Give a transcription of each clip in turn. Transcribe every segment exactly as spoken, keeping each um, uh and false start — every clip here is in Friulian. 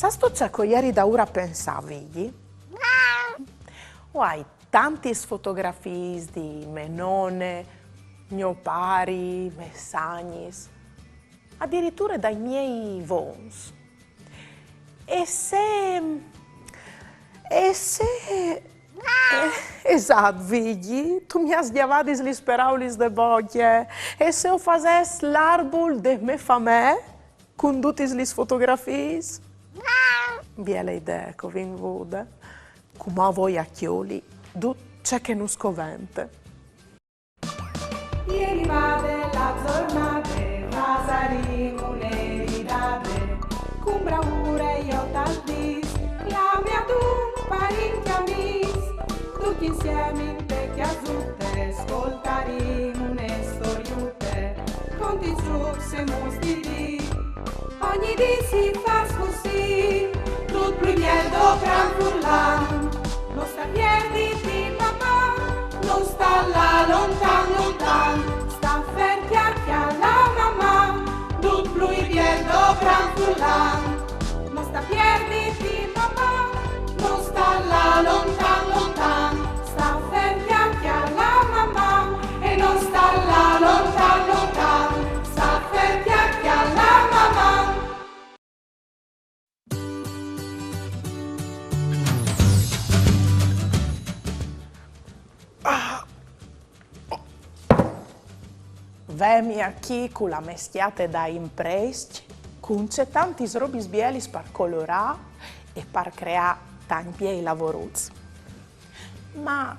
Sâstu ce che o jeri daûr a pensâ, Vigji? O ai tantis fotografiis di mê none, gno pari, mês agnis, adiriture dai miei vons. E se... e se... Eh, esat, Vigji, tu mi âs gjavadis lis peraulis de bocje. E se o fasès l'arbul de mê famee, cun dutis lis fotografiis? Biele idee che o vin vude. Cumò o voi a cjoli dut ce che nus covente. E rivade la zornade, fasarìn une ridade, cun braure jo tal dîs, clamìn un parint amîs, ducj insiemi inte cjasute, scoltarìn une storiute, contîts, zucs e muts di dì. Ogni dì si fâs cussì, dut plui biel dopran furlan. No sta pierditi, Maman, no sta lâ lontan, lontan. Sta fer, cjacjale, Maman, dut plui biel dopran furlan. No sta pierditi, Maman, no sta lâ lontan, lontan. Sta fer, cjacjale, Maman, e no sta lâ lontan, lontan. Sta fer, cjacjale, Maman. Vemi achì cu la mê scjate dai imprescj, cun cetantis robis bielis par colorâ e par creâ tancj biei lavoruts. Ma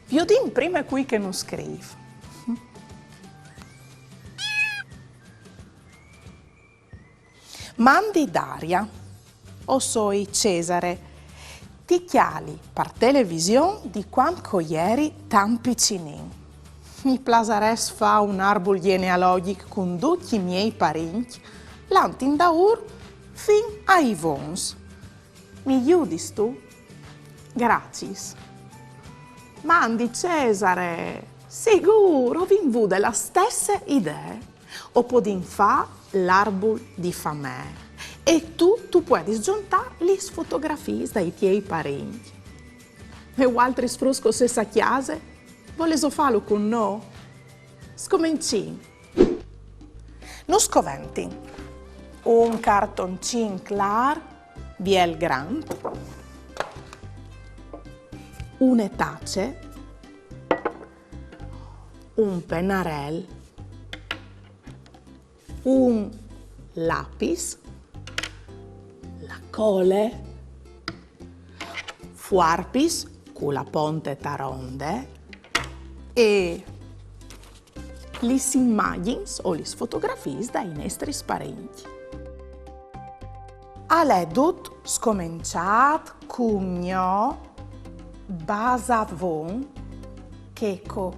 viodìn prime cui che nus scrîf. Mandi Daria, o soi Cesare, ti cjali par television di cuant che o jeri tant piçulin. Mi plasarès fâ un arbul gjenealogjic cun ducj i miei parincj, lant indaûr fin ai vons. Mi judistu? Graciis. Mandi Cesare, sigûr, o vin vude la stesse idee. O podìn fâ l'arbul di famee. E tu, tu puedis zontâ lis fotografiis dai tiei parincj. E vualtris fruts che o sês a cjase, volêso fâlu cun nô? Scomencìn. Nus coventin un cartoncin clâr, biel grant, une tace, un penarel, un lapis, la cole, fuarpis cu la ponte taronde e lis imagjins o lis fotografiis dai nestris parincj. Al è dut scomençât cun gno basavon Checo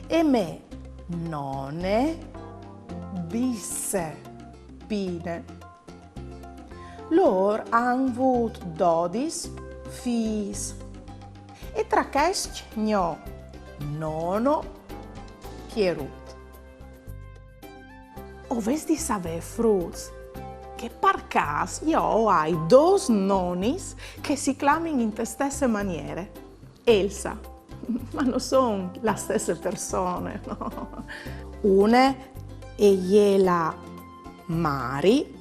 e mê none bisse Pine. Lôr a àn vût dodis fîs e tra chescj gno nono Pierut. O vês di savê, fruts, che par câs jo o ai dôs nonis che si clamin inte stesse maniere. Elsa, ma no son la stesse persone, no? Une e je la mari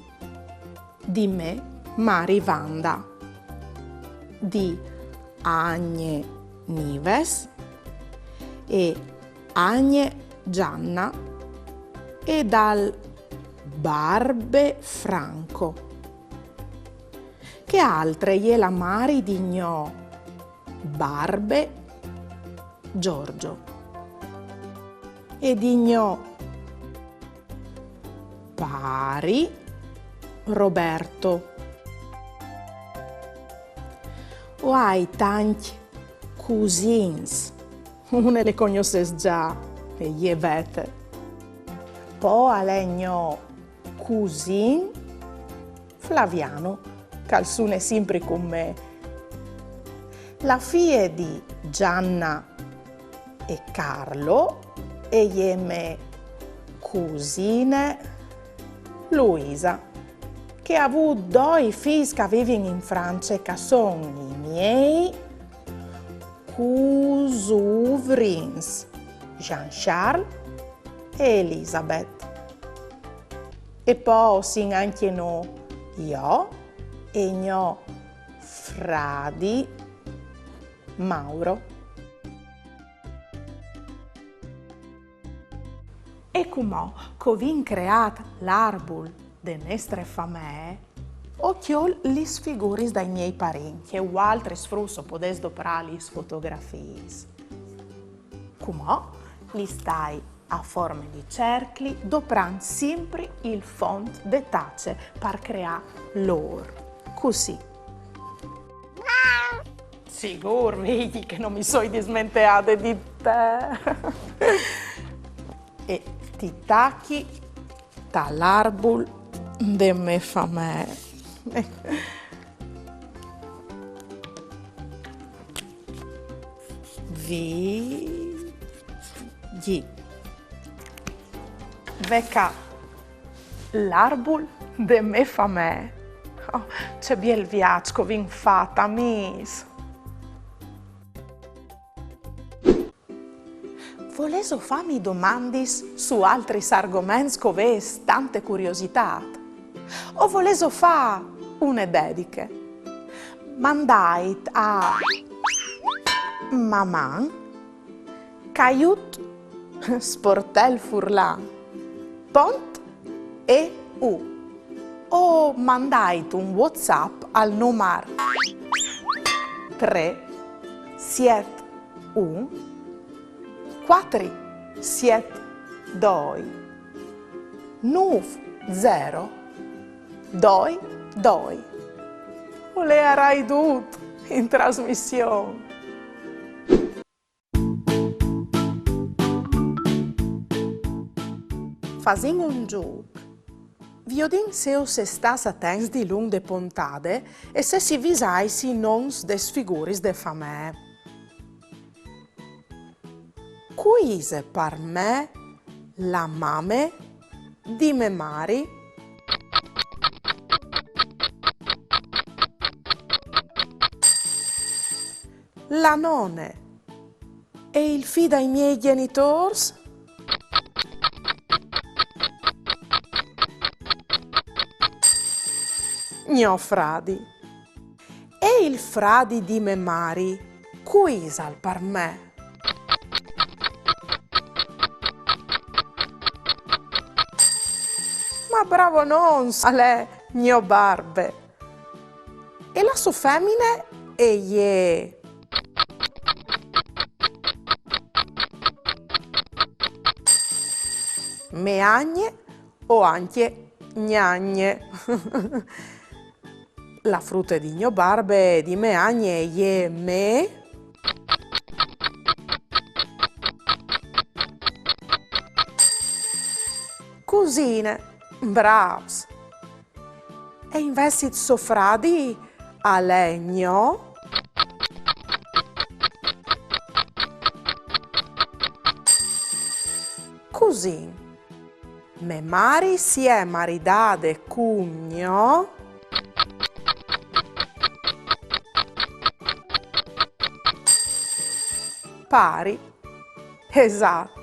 di mê mari Vanda, di Agne Nives e Agne Gianna e dal barbe Franco. Chê altre e je la mari di gno barbe Giorgio e di gno pari Roberto. O ai tancj cusins, une le cognossês za, e je Bete. Po al è gno cusin Flaviano, che al sune simpri cun me. La fie di Gianna e Carlo e je mê cusine Luisa, che a vût doi fîs che a vivin in France, che a son i miei cusuvrins, Jean-Charles e Elisabeth. E po o sin ancje nô, jo e gno fradi Mauro. E cumò che o vin creât l'arbul de nestre famee, o cjol lis figuris dai miei parents, che vualtris fruts o podês doprâ lis fotografiis. Cumò lis tai a forme di cercli, doprant simpri il font de tace par creâ l'ôr. Cussì. Sigûr, vidi che no mi soi dismenteade di te. E ti tachi tal arbul de mê famee. Vidi. Ve ca l'arbul de mê famee. Oh, ce biel viaç che o vin fat, amîs! Volêso fâmi domandis su altris argoments che o vês tante curiositât? O volêso fâ une dediche? Mandait a maman caiut sportel furlan pont e u o mandait un WhatsApp al numar trê siet un cuatri siet doi nûf zero doi doi. O leiarai dut in trasmission. Fasìn un zûc. Viodìn se o sês stâts atents dilunc de pontade e se si visais i nons des figuris de famee. Cui ise par me la mame di mê mari? La none. E il fi dai miei gjenitôrs? Gno fradi. E il fradi di mê mari, cui isal par me? Ma bravo nons, al è gno barbe. E la sô femine e je mê agne o ancje gnagne. La frute di gno barbe e di mê agne e je mê cusine. Brâfs! E invezit so fradi al è gno cusin. Mê mari si è maridade cun gno pari. Esat.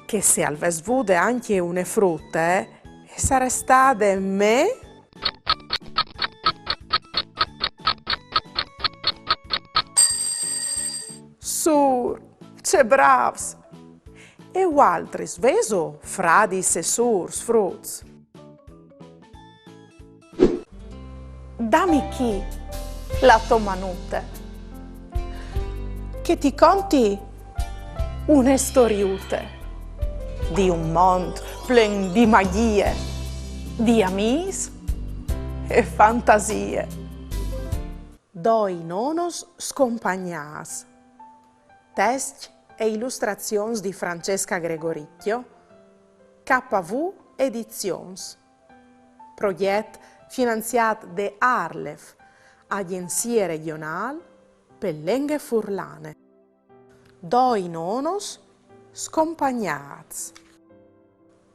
Che se al ves vude ancje une frute, e sarès stade mê sûr. Ce brâfs! E vualtris vêso fradis e sûrs, fruts? Dami chi la tô manute, che ti conti une storiute di un mont plen di magjie, di amîs e fantasie. Doi nonos scompagnâts. Test e ilustrazions di Francesca Gregoricchio, K V Edizions. Progjet finanziât de ARLeF, Agjenzie Regjonâl pe Lenghe Furlane. Doi nonos scompagnâts.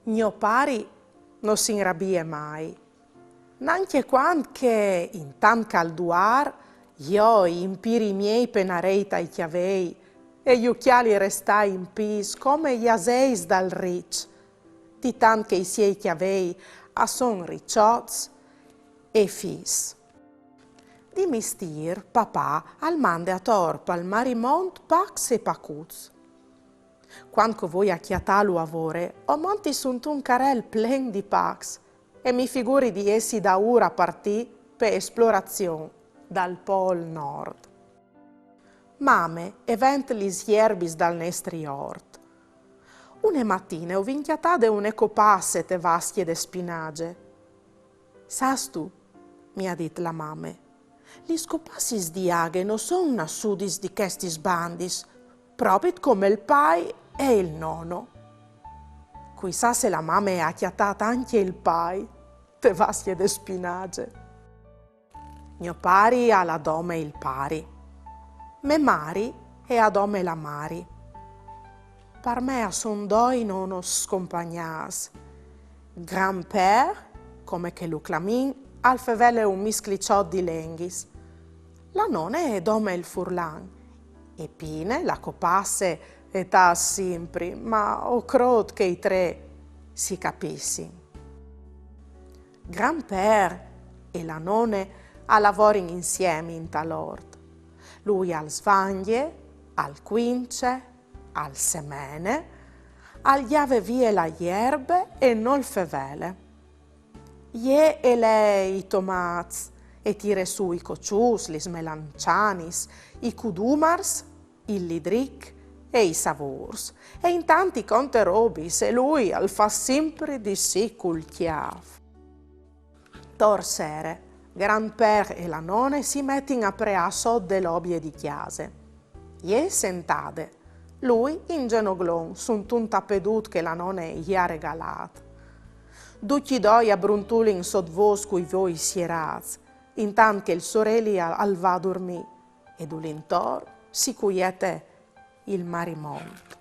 Gno pari no si inrabie mai. Nancje cuant che, intant che al duar, jo i impiri i miei penarei tai cjavei e i ucjâi a restin in pîts come i aseis dal riç, di tant che i siei cjavei a son riçots e fis. Di mistîr, papà al mande ator pal marimont pacs e pacuts. Cuant che o voi a cjatâlu a vore, o monti suntun carel plen di pacs e mi figuri di jessi daûr a partî pe esplorazion dal Pôl Nord. Mame e vent lis jerbis dal nestri ort. Une matine o vin cjatade une copasse te vascje de spinaze. Sâstu, mi à dit la mame, lis copassis di aghe no son nassudis di chestis bandis, propit come il pai e il nono. Cui sa se la mame e à cjatât ancje il pai te vascje de spinaze. Gno pari al à dome il pari. Me mari e à dome la mari. Par me a son doi nonos scompagnâts. Grand-père, come che lu clamìn, al fevele un miscliçot di lenghis. La none e dome il furlan. E Pine, la copasse, e tâs simpri, ma o crôt che i trê si capissin. Grand-père e la none a lavorin insiemi intal ort. Lui al svangje, al cuince, al semene, al gjave vie la jerbe e nol fevele. Jê e lee i tomâts, e tire sù i coçuts, lis melancianis, i cudumars, il lidric e i savôrs, e intant i conte robis, e lui al fâs simpri di sì cul cjâf. Tor sere, Grand-père e la none si metin a preâ sot de lobie di cjase. Jê sentade, lui in zenoglon suntun tapedut che la none i à regalât. Ducj i doi a bruntulin sot vôs cui voi sierâts, intant che il soreli al, al va a durmî, e dulintor si cuiete il marimont.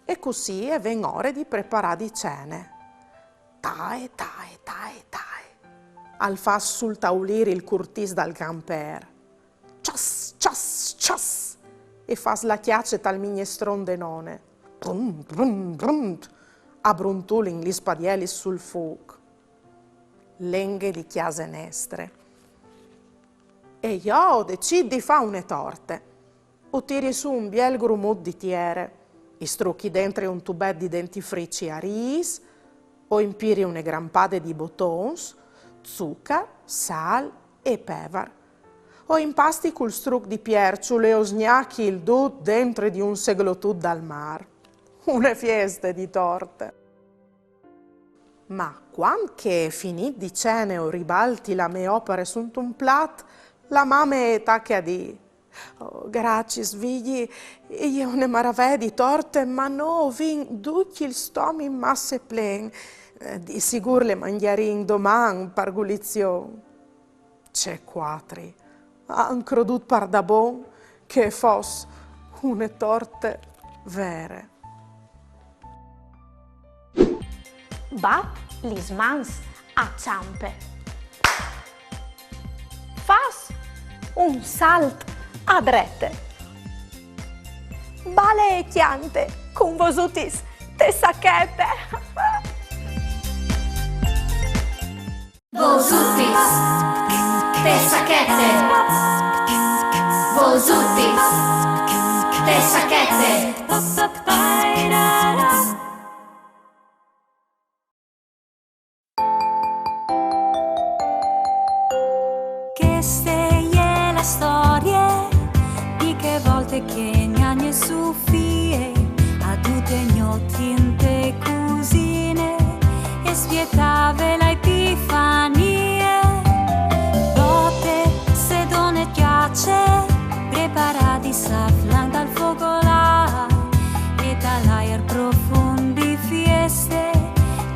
E cussì e ven ore di preparâ di cene. Tae, tae, tae, tae. Al fâs sul taulîr il curtìs dal Grand-père. Cias, cias, cias! E fâs la cjace tal mignestron de none. Brun, brun, brun. A bruntulin lis padielis sul fûc. Lenghe di cjase nestre. E jo o decît di fâ une torte. O tiri sù un biel grumut di tiere, i struchi dentri un tubet di dentifrici a rîs, o impiri une grampade di botons, zucar, sâl e pevar. O impasti cul struc di pierçul e o sgnachi il dut dentri di un seglotut dal mâr. Une fieste di torte! Ma cuant che, finît di cene, o ribalti la mê opare suntun plat, la mame e tache a dî: «Oh, graciis, Vigji, e je une maravee di torte, ma nô o vin ducj il stomi masse plen. Eh, di sigûr le mangjarìn doman par gulizion.» Ce cuatri, a àn crodût pardabon che e fos une torte vere. Bat lis mans a çampe. Fâs un salt a drete. Bale e cjante cun Vosutis te sachete. Vosutis te sachete. Vosutis te sachete. Cheste e je la storie di chê volte che gnagne Sofie, a dute gnot inte cusine, e spietave la Epifanie. Bote, sedon e cjace, preparâts a flanc dal fogolâr, e dal aiar profum di fieste,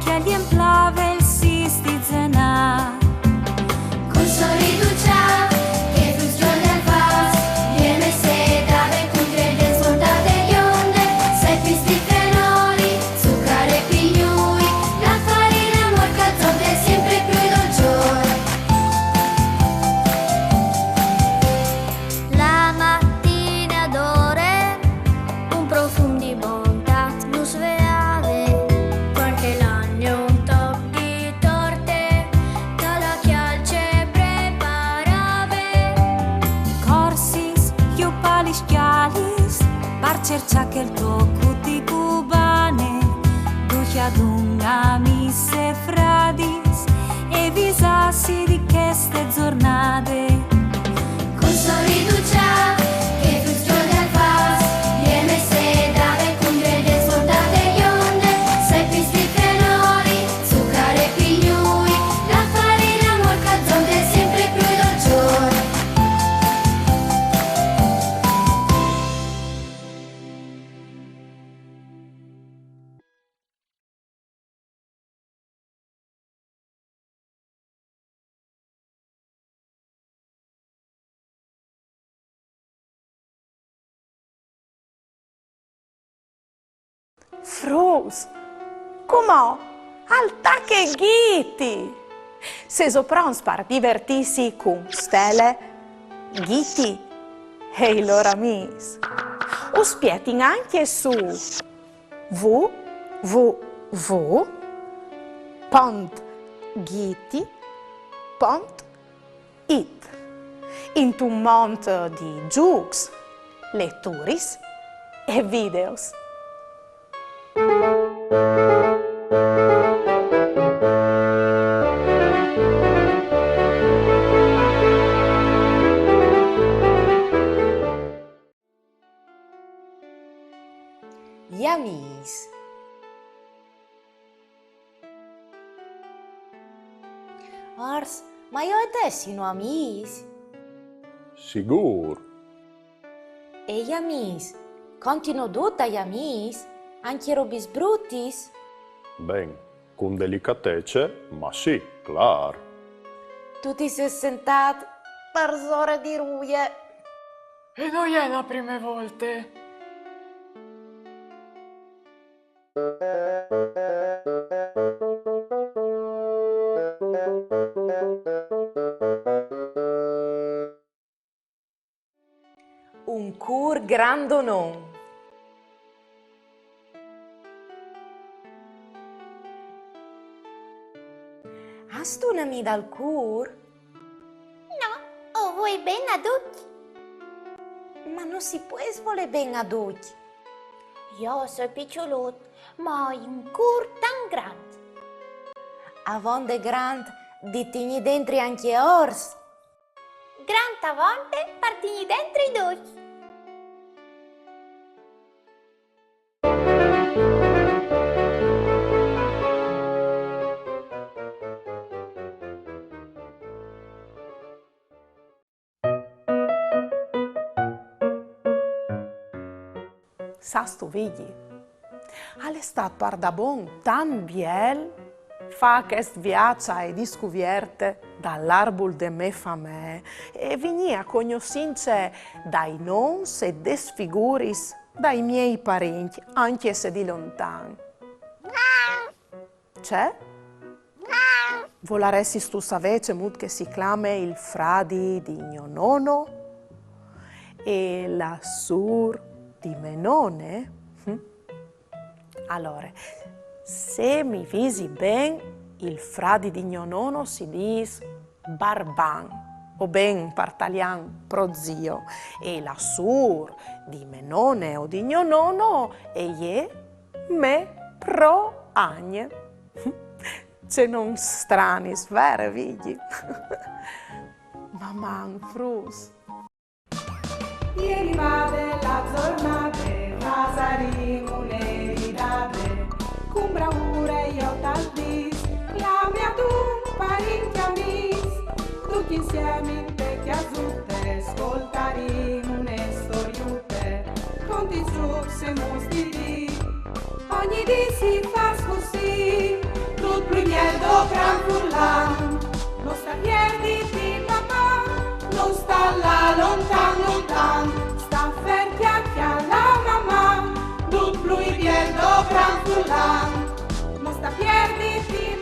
che al jemplave il sîs di Zenâr. Cul sorit ducjât che fruts gjoie al fâs, e messe dave cun ingredients moltâts di jo, Fruts, cumò al tache Ghiti! Sêso pronts par divertîsi cun Stele, Ghiti e i lôr amîs? Us spietin ancje su w w w pont ghiti pont it, intun mont di zûcs, leturis e videos. I amîs. Ors, ma jo e te sino amîs? Sigûr. E i amîs? Contino dut ai amîs, ancje robis brutis? Ben, cun delicatece, ma sì, clâr. Tu ti sês sentât parsore di ruie. E no je la prime volte. Un cûr grandonon. Âstu un amì dal cûr? No, o vuei ben a ducj. Ma no si pues volê ben a ducj. Jo o soi piçulut, ma o ai un cûr tant grant. Avonde grant di tignî dentri ancje ors. Grant avonde par tignî dentri ducj. Sâstu, Vigji, al è stât pardabon tant biel fâ chest viaç ae discuvierte dal arbul de mê famee e vignî a cognossince dai nons e des figuris dai miei parincj, ancje se di lontan. Ce? Volaressistu savê cemût che si clame il fradi di gno nono? E la sûr di mê none? Hm? Alore, se mi visi ben, il fradi di gno nono si dîs barban, o ben par talian prozio, e la sûr di mê none o di gno nono e je mê proagne. Ce nons stranis, vere, Vigji? Maman, fruts. E rivade la zornade, fasarìn une ridade, cun braure jo tal dîs, clame a dun parincj amîs, ducj insiemi inte cjasute, scoltarìn une storiute, contizut semus di dì. Ogni dì si fâs cussì, dut plui biel dopran furlan. No sta pierditi, Maman, no sta lâ lontan, lontan. Sta fer, cjale, cjale, Maman, dut plui biel dopran furlan. No sta pierditi,